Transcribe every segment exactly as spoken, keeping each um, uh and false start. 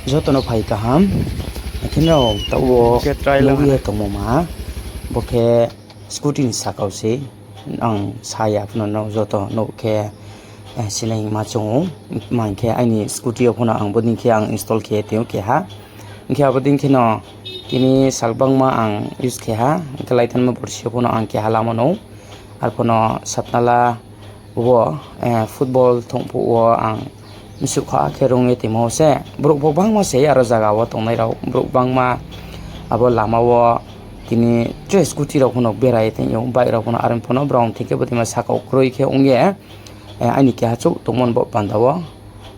Joto no phai kaham. Akhe nrao taoh wo nuh ye tongmo ma, bo khe scooty ni sakau se. Ang sa ya phano nrao joto nuh khe, sinai ma chung ou. Mang khe aini scooty yo phano ang bodei khe ang install khe tong ou keha. Hing khe abo dei kheno tini sal gbangma ang use khe ha, hing khe laitanma borsi yo phano ang keha lamo nou. Arphuh no sapnala wo, football thong phuh wo ang msuh kha khe rung ye tongmo se. Brouh pho gbangma se aro zaga wo tongnai rao, brouh gbangma abo lama wo tini tre scooty rao phano bera ye tong ou, bike rao phano, are phano brao thing khe bodeima sakau kroi khe ong ye, aini keha chouh tongmo ni baoh panda wo.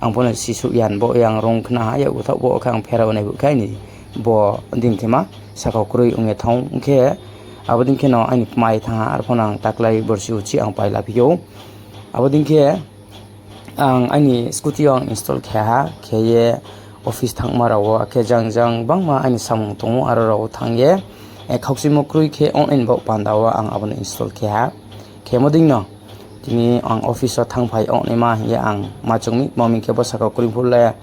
Ang phano sisuh ya ni baoh ye ang rung khna ha, yakgu thaoh bo khe ang pherao nai bo khe aini bo dei khe ma sakau kroi ong ye thanng ou. Hing khe abo dei kheno aini kmai thanng ha, arphuh no ang taklái borsi uchih ang paila phi ou. Abo dei khe ang aini scooty yo ang install khe ha, khe ye office thanngma rao wo, akhe jang jang gbangma aini samung tong ou, aro rao wo thanng ye, khaukchimo kroi khe ong nai ni baoh panda wo ang abo no install khe ha. Khemo dei no tini ang office wo thanngphai ong naima hing ye ang ma chung mi, ma hing khe bo sakau kroi phuh le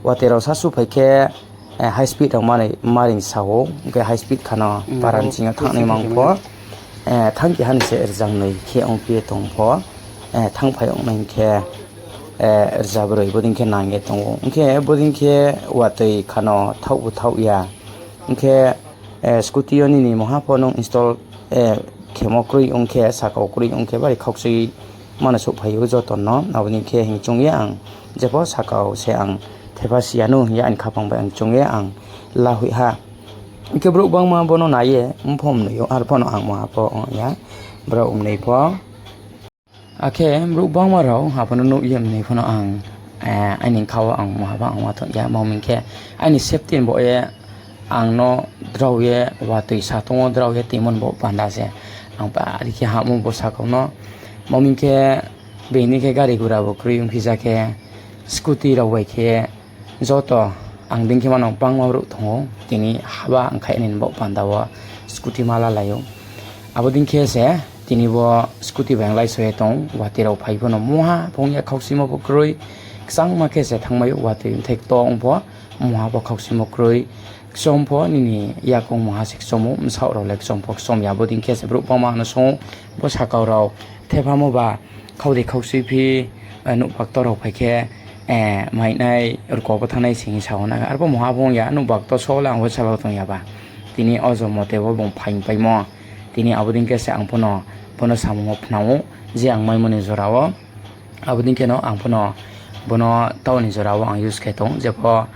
watoi rao sasu phai khe, high speed rao mari sa ou, hing khe high speed khano para ni sing yo thanng naima ong pho, thanng keha ni se rza noi khe ongphi ye tong pho, thanngphai ong nai hing khe, rza broi bodei khe nang ye tong ou. Hing khe bodei khe watoi khano thaoh bo thaoh ya. Hing khe scooty yo nini mungha pho nung install khemo kroi ong khe, sakau kroi ong khe, bari khaukchui mano souhphai ou joto no. Abo ni khe hing chung ye ang jepho sakau se ang thepha si ya nou hing ye aini khaphang bai ang chung ye ang lahoih ha. Hing khe brouh gbangma bo no nai ye mpho mnoi ou, arphuh no ang mungha pho ong ya, brao mnoi pho. Akhe brouh gbangma rao abo no nuh ye mnoi phano ang, aini bkha wo ang mungha pho ang ma tong ya, ma hing khe aini safety ni baoh ye ang no drao ye watoi satong wo drao ye tongmo ni baoh panda se ang bari khe hahmo bo sakau no. Ma hing khe being ni khe gari gura bo kroi ongphi ja khe, scooty rao bai khe joto ang dei khe mano bangma brouh tong ou, tini haba ang khaih nai ni baoh panda wo scooty ma lalai ou. Abo dei khe se tini bo scooty bai ang laiso ye tong ou, watoi rao phai pho no mungha pho ong ya, khaukchimo pho kroi, kchangma khe se thanngmai ou, watoi bthai kto ong pho, mungha pho khaukchimo kroi, kchom pho nini yakoung mungha se kchom ou, bsaoh rao le kchom pho kchom ya, abo dei khe se brouh bangma no song ou, bo sakau rao thephamo ba, khaudei khaukchui phi, nouhbak to rao phai khe, mainai rko pho thanngnai se hing sa ou na, arphuh mungha pho ong ya, nouhbak to so le ang pho sala tong ya ba. Tini o jo mote bo bung phai paimo. Tini abo dei khe se ang pho no, bo no samung wo phnang ou, je ang maimo ni jora wo. Abo dei kheno ang pho no, bo no taoh ni jora wo ang use khe tong, jepho,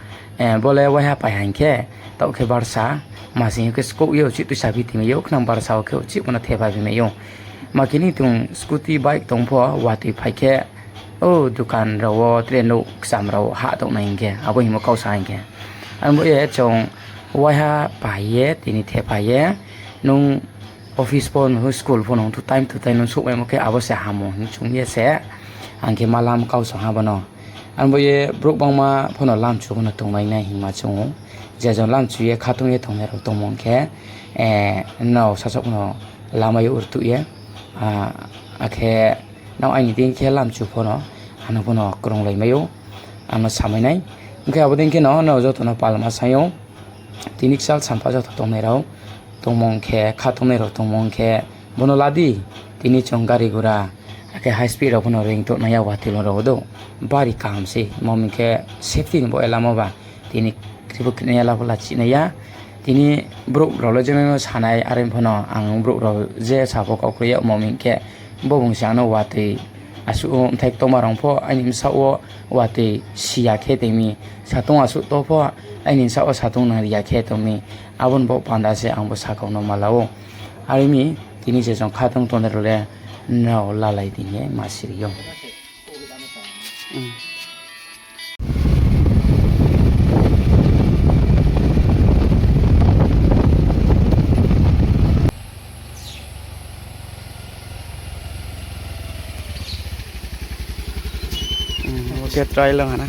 bo le waiha pai ha hing khe, taoh khe barsa, masing yo khe skouh ye uchih tuisa phi tongmai ou, khnang barsa wo khe uchih bo no thepha phi mai ou. Ma khe ni tung scooty bike tong pho, watoi phai khe, o dukan rao wo, tre nouh kcham rao wo hah tong nai hing khe, abo hingmo kau sa hing khe. Abo ye chung waiha pai ye, tini thepha ye, nung office pho, nung school pho, nung to time to time nung souhmaimo khe abo se hamo hing chung ye se, ang khe ma lam kau sa ha bo no. Abo ye brouh bangma pho no lamchu pho no tongnai nai hingma chung ou. Je jon lamchu ye khatung ye tongnai rao tongmo ong khe, nrao sasaoh pho no lamai yo rtuh ye, akhe nrao aini dei khe lamchu pho no, ano pho no krunglai mai ou, ano samai nai. Ong khe abo dei khe no nrao joto no palma sai ou. Tini kchal sampha joto tongnai rao, tongmo ong khe, khatungnai rao tongmo ong khe, bo no la di. Tini chung gari gura, akhe high speed rao pho no reing tongnai ya, watoi rao do. Bari kaham se, ma hing khe safety ni baoh ye lamo ba. Tini kri pho kri nai ya, la pho la chih nai ya. Tini brouh rao le je maimo sanai, are pho no ang brouh rao je sa pho kau kroi ya, ma hing khe, bo bung se ang no watoi asuh wo bthai ktoma rao pho aini bsaoh wo watoi si ya khe tong mi, satong asuh to pho aini bsaoh wo satong nang ri ya khe tong mi, abo ni baoh panda se ang bo sakau no ma la ou. Are mi tini je chung khatung tongnai rao le nrao lalai di hing ye ma siri ou. Bo khe try lang ha na.